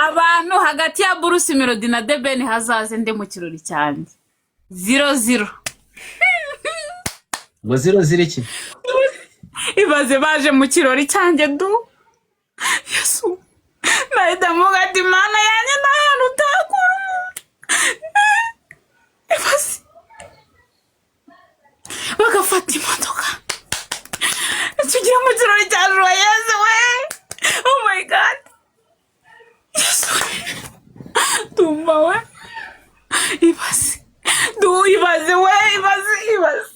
Abantu hagati ya Bruce Melody na The Ben hazaze nde mu kirori cyanjye? 0-0. Ngo 0-0 iki? Ibaze baje mu kirori cyanjye du. Yesu, nahita mvuga ati: "Mana yanjye, nta hantu utakura umuntu." Ibaze bagafata imodoka tugira mu kirori cya Joyeuse we. Oh my God, Yesu we, Dumba we, ibaze du, ibaze we, ibaze, ibaze.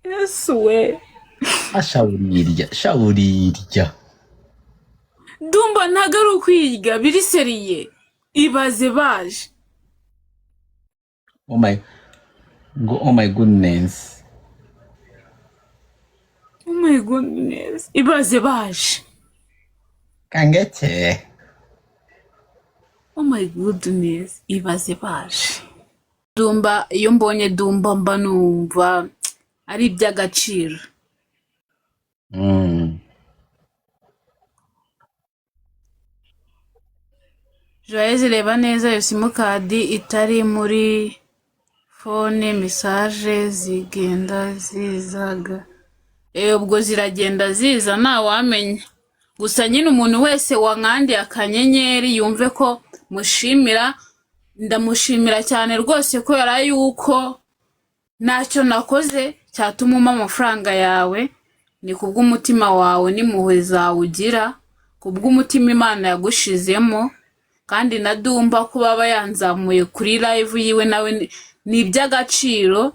Yesu we. Shawurirya, shawurirya. Dumba, ntago ari ukwiga, biri sérieux. Ibaze baje. Oh my, ngo oh my goodness. Oh my goodness, ibaze baje. Kangeke. Oh my goodness, ibaze baje. Dumba, iyo mbonye Dumba mba numva ari iby'agaciro. Joyeuse, reba neza iyo simukadi itari muri phone, message zigenda zizaga. Ubwo ziragenda ziza, ntawamenya. Gusa nyine umuntu wese wankandiye akanyenyeri yumve ko mushimira, ndamushimira cyane rwose, kubera yuko ntacyo nakoze cyatuma umpa amafaranga yawe. Ni kubw'umutima wawe n'impuhwe zawe ugira, kubw'umutima Imana yagushizemo. Kandi na Dumba kuba aba yanzamuye kuri live yiwe nawe ni iby'agaciro,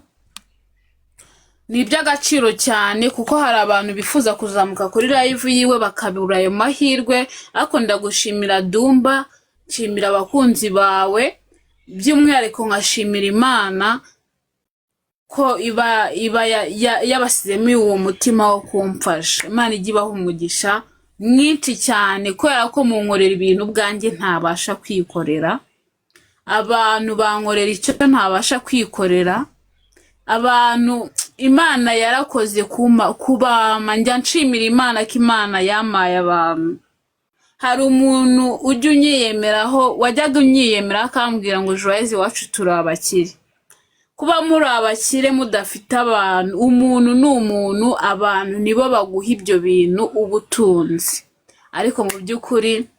ni iby'agaciro cyane, kuko hari abantu bifuza kuzamuka kuri live yiwe bakabura ayo mahirwe. Ariko ndagushimira Dumba, nshimira abakunzi bawe, by'umwihariko nkashimira Imana ko iba yabasizemo uwo mutima wo kumfasha. Imana ijye ibaha umugisha mwinshi cyane, kubera ko munkorera ibintu ubwanjye ntabasha kwikorera. Abantu bankorera icyo ntabasha kwikorera. Abantu, Imana yarakoze kuma kubama. Njya nshimira Imana ko Imana yamaye abantu. Hari umuntu ujya unyiyemeraho, wajyaga unyiyemeraho, akambwira ngo: "Joyeuse, iwacu turi abakire." Kuba muri abakire mudafite abantu, umuntu ni umuntu, abantu nibo baguha ibyo bintu ubutunzi. Ariko mu by'ukuri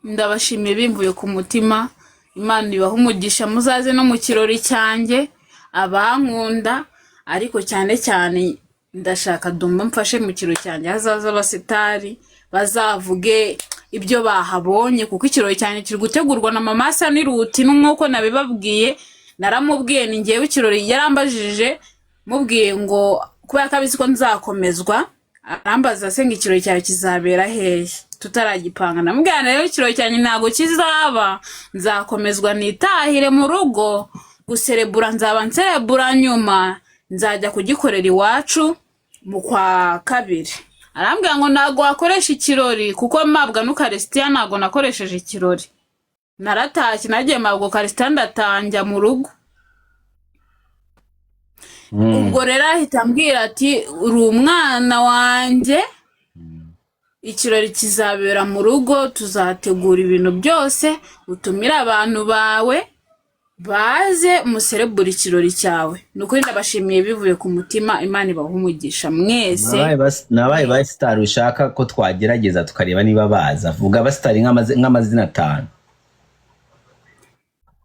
ndabashimiye bimvuye ku mutima. Imana ibahe umugisha. Muzaze no mu kirori cyanjye abankunda. Ariko cyane cyane ndashaka Dumba mfashe mu kirori cyanjye hazaza abasitari, bazavuge ibyo bahabonye, kuko ikirori cyanjye kiri gutegurwa na Mama Saniruti. N'umwuko nabibabwiye, naramubwiye ni ngewe ikirori yarambajije, mubwiye ngo kubera ko abizi ko nzakomezwa, arambaza se ngo ikirori cyawe kizabera hehe tutaragipanga. Namubwira rero ikirori cyanjye ntabwo kizaba, nzakomezwa nitahire mu rugo guserebura, nzaba nserebura nyuma, nzajya kugikorera iwacu mu kwa kabiri. Arambwira ngo ntabwo wakoresha ikirori, kuko mabwa n'ukaresitiya ntabwo nakoresheje ikirori, naratashye, nagiye mabwa ukaresitiya, ndatanjya mu rugo. Ubwo rero ahita ambwira ati: "Uri umwana wanjye, ikirori kizabera mu rugo, tuzategura ibintu byose, utumire abantu bawe baze muserebure ikirori cyawe." Ni ukuri ndabashimiye bivuye ku mutima. Imana ibahe umugisha mwese. Nabaye ba star ushaka ko twagerageza tukareba niba baza? Vuga abasitari nk'amazina 5.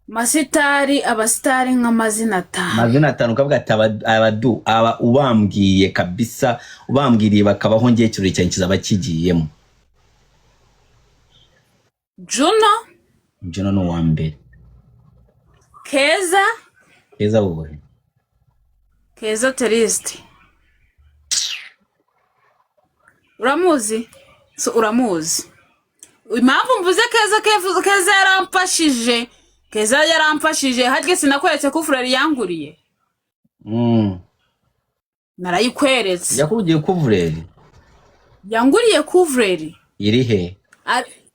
Masitari, abasitari nk'amazina 5. Amazina 5, ukavuga ati abadu aba ubambwiye kabisa, ubambwiriye bakabaho, ngiye ikirori cyanjye kizaba kigiyemo. Juno. Juno ni uwa mbere. Keza. Keza wowe? Keza Terisite, uramuzi? So, uramuzi? Impamvu mvuze Keza, Keza yaramfashije, Keza yaramfashije. Harya sinakweretse ko furari yanguriye? Narayikweretse. Yakubwiye couvre-lit? Yanguriye couvre-lit. Iri he?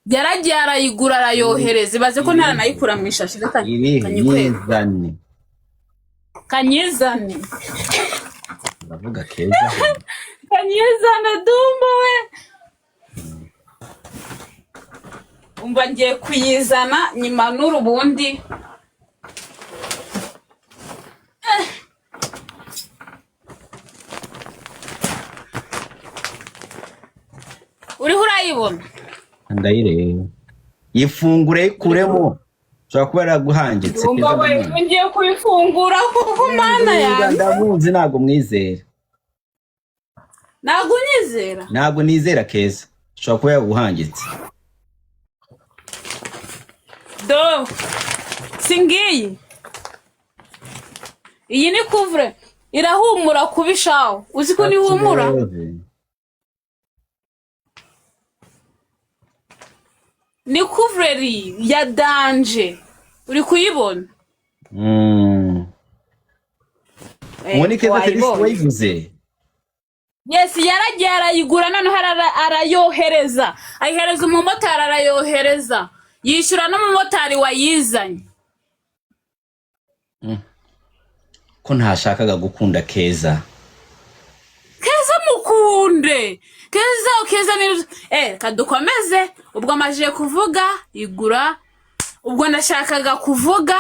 Yaragiye arayigura, arayohereza. Ibaze ko ntaranayikura mu ishashi. Reka Iri he? kanyikwereke. Yizane. Kanyizane. Ndavuga Keza. Kanyizane. Nyizana Dumba we. Umva, ngiye kuyizana nyimanura ubundi. Uriho urayibona? Ndayireba. Ifungure, ikuremo, ushobora kuba yaraguhangitse. Dumba Keza we. ndamuzi. Ngiye kubifungura kuko Mana yanjye. Ndamuzi, ntabwo mwizera. Ntabwo unyizera? Ntabwo nizera Keza, ushobora kuba yaguhangitse. Do, si ngiyi? Iyi ni couvre, irahumura kubishaho. Uzi ko nihumura? Ni couvre ya danger, uri kuyibona? Mm. Uwo ni Keza Felix. Wayibonye? Wayivuze. Yes, yaragiye arayigura, noneho arayohereza, ayihereza umumotari, arayohereza, yishyura n'umumotari wayizanye. Ko ntashakaga gukunda Keza? Keza mukunde, Keza, Keza ni kadukomeze. Ubwo amajije kuvuga igura, ubwo nashakaga kuvuga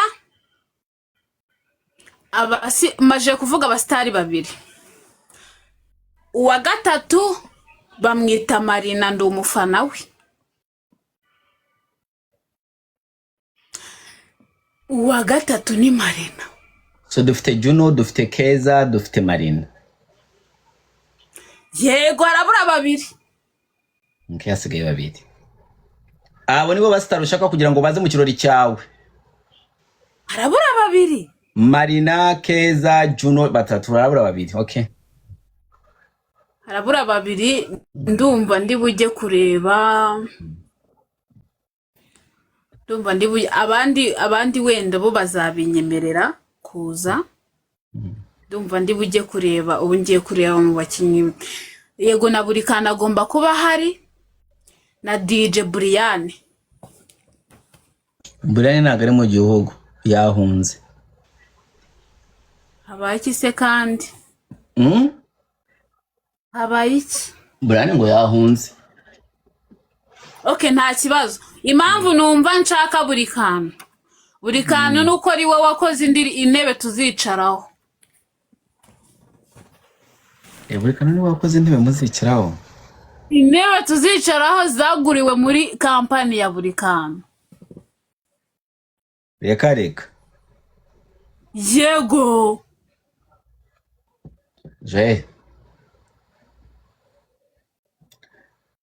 majije kuvuga abasitari babiri. Uwa gatatu bamwita Marina, ndi umufana we. Uwa gatatu ni Marina. So dufite Juno, dufite Keza, dufite Marina. Yego, harabura babiri. Nke hasigaye babiri. Abo nibo basitari ushaka kugira ngo baze mu kirori cyawe? Harabura babiri. Marina, Keza, Juno, batatu. Barabura babiri, okay. Harabura babiri. Ndumva ndi bujye kureba, ndumva ndi bujye abandi wenda bo bazabinyemerera kuza. Ndumva ndi bujye kureba. Ubu ngiye kureba mu bakinnyi. Yego, na buri kantu agomba kuba ahari, na DJ Brian. Burane ntabwo ari mu gihugu, yahunze. Habaye iki se kandi? Habaye iki? Burane ngo yahunze. Okay, nta kibazo. Impamvu numva nshaka buri kantu, buri kantu, nuko ari wowe wakoze indi intebe tuzicaraho. Buri kantu niwe wakoze intebe muzicaraho? Intebe tuzicaraho zaguriwe muri kampani ya buri kantu. Reka reka. Yego. Je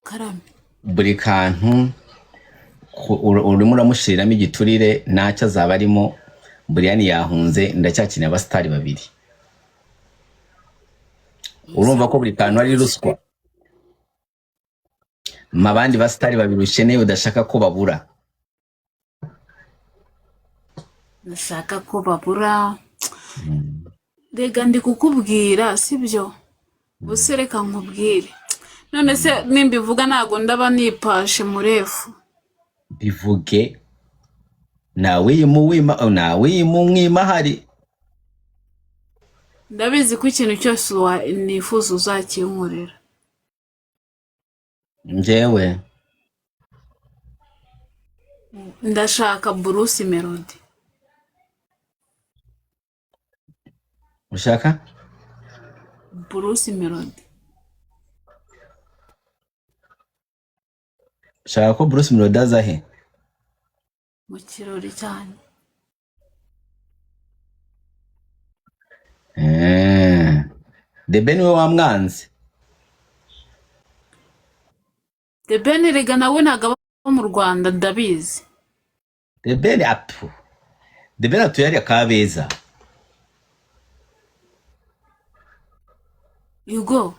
Karame. Buri kantu urimo uramushiriramo igiturire, ntacyo azaba arimo. Buriyani yahunze, ndacyakeneye abasitari babiri. Urumva ko buri kantu ari ruswa. Ma abandi basitari babiri ukeneye, udashaka ko babura. Ndashaka ko babura. Rega ndi kukubwira, sibyo? Ubuse reka nkubwire. None se nimbivuga ntabwo ndaba nipashe murefu? Bivuge, ntawiyimu wima, ntawiyimumwima hari. Ndabizi ko ikintu cyose nifuza uzakinkorera. Njyewe? Ndashaka Bruce Melody. Ushaka? Bruce Melody. Ushaka ko Bruce Melody aza he? Mu kirori cyane. The Ben we wamwanze. The Ben rega nawe ntabwo aba mu Rwanda, ndabizi. The Ben apu, The Ben atuye hariya Kabeza. Yugo.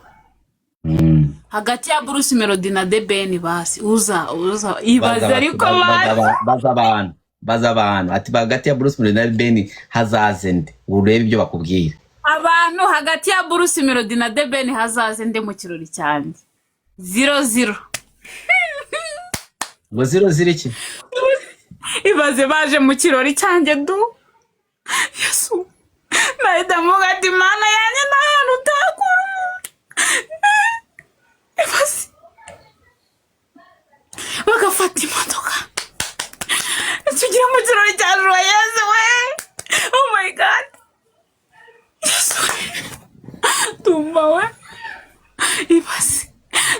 Hagati ya Bruce Melody na The Ben, basi uza ibaze. Baza Ariko baza basi. Baza abantu, baza abantu ati hagati ya Bruce Melody na The Ben hazaze nde? Urebe ibyo bakubwira. Abantu, hagati ya Bruce Melody na The Ben hazaze nde mu kirori cyanjye? 0-0. Ngo 0-0 iki? Ibaze baje mu kirori cyanjye du. Yesu, nahita mvuga ati: "Mana yanjye, nta hantu utakura umuntu." Ibaze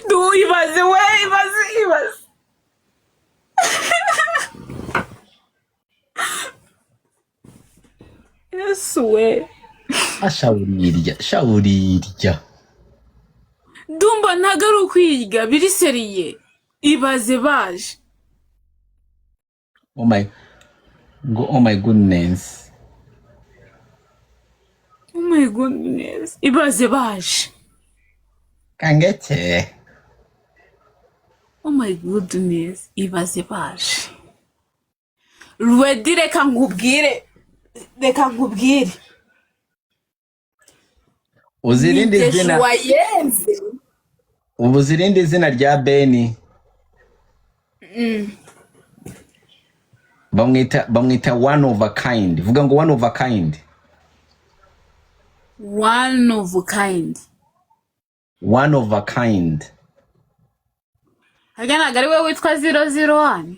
du, ibaze we, ibaze, ibaze. Yesu we! Shawurirya, shawurirya. Dumba, ntabwo ari ukwirya, biri sérieux. Ibaze baje. Oh my, ngo oh my goodness. Oh my goodness, ibaze baje. Kangeke. Oh my goodness, ibaze baje. Rwedi, reka nkubwire, reka nkubwire. Uzi irindi Ni zina? Joyeuse. Ubu uzi irindi zina rya Beni? Bamwita one of a kind. Vuga ngo one of a kind. One of a kind. One of a kind. Harya ntabwo ari we witwa 001?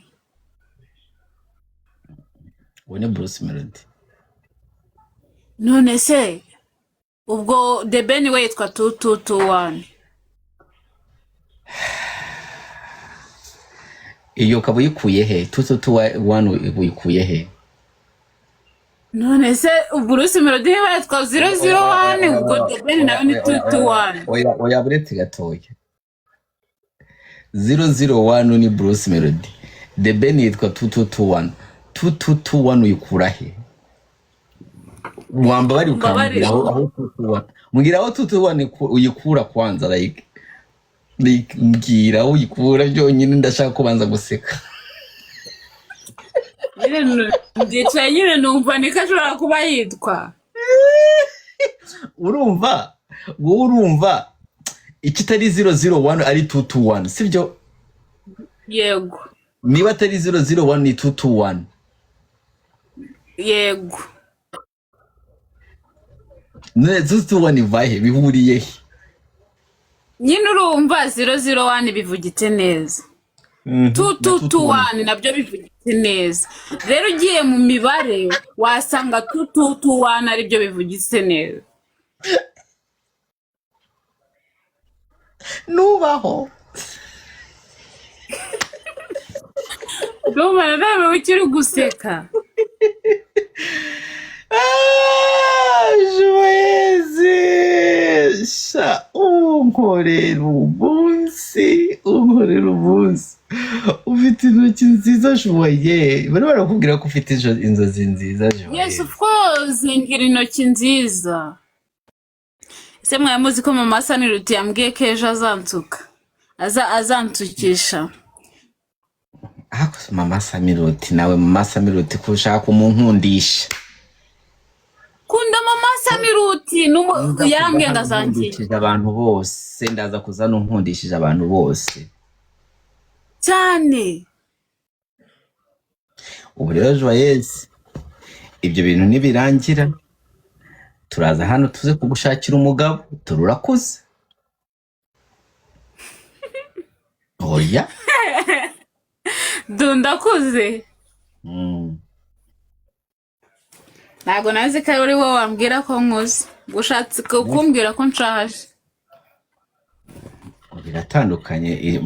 Uwo ni Bruce Melody. None se ubwo The Ben we yitwa 2221? Iyo ukaba uyikuye he? 2221 uyikuye he? None se Bruce Melody we yitwa 001, ubwo The Ben nawe ni 221. Oya, oya, buretse gatoya. 001 ni Bruce Melody, The Ben yitwa 2221. 2221 uyikura he? Wamba bari ukambwira aho 221, mbwira aho 221 uyikura kwanza. Like mbwira aho uyikura byonyine, ndashaka kubanza guseka. Nyine ndicaye nyine numva niko ashobora kuba yitwa. Urumva, wowe urumva ikitari 001 ari 221, sibyo? Yego. Niba atari 001 ni 221. Yego. None 221 ivahe? Bihuriye he? Nyine urumva 001 bivugitse neza, 2221 nabyo bivugitse neza. Rero ugiye mu mibare wasanga 2221 aribyo bivugitse neza. Nubaho. Ndumva nawe ukiri guseka. Ah, Joyeux, sha, unkorera umunsi, unkorera umunsi. Ufite intoki nziza, Joyeux. Bari barakubwira ko ufite inzozi nziza. Yes. Joyeux. Of course, ngira intoki nziza. Ese mwari muzi ko mama Saniruti yambwiye ko ejo azansuka, azansukisha? Ariko mama Samiruti nawe, mama Samiruti, ko ushaka kumunkundisha? Kunda mama Samiruti. Nza Yarambwiye ngo kuza azansukisha. Nkundishije abantu bose, ndaza kuza nkundishije abantu bose. Cyane. Ubu rero Joyeux, ibyo bintu nibirangira turaza hano tuze kugushakira umugabo. Tururakuze, oya. Dundakuze. Ntabwo nazi ko ari wowe wambwira ko nkuze. Ushatse kumbwira ko nshaje. Biratandukanye.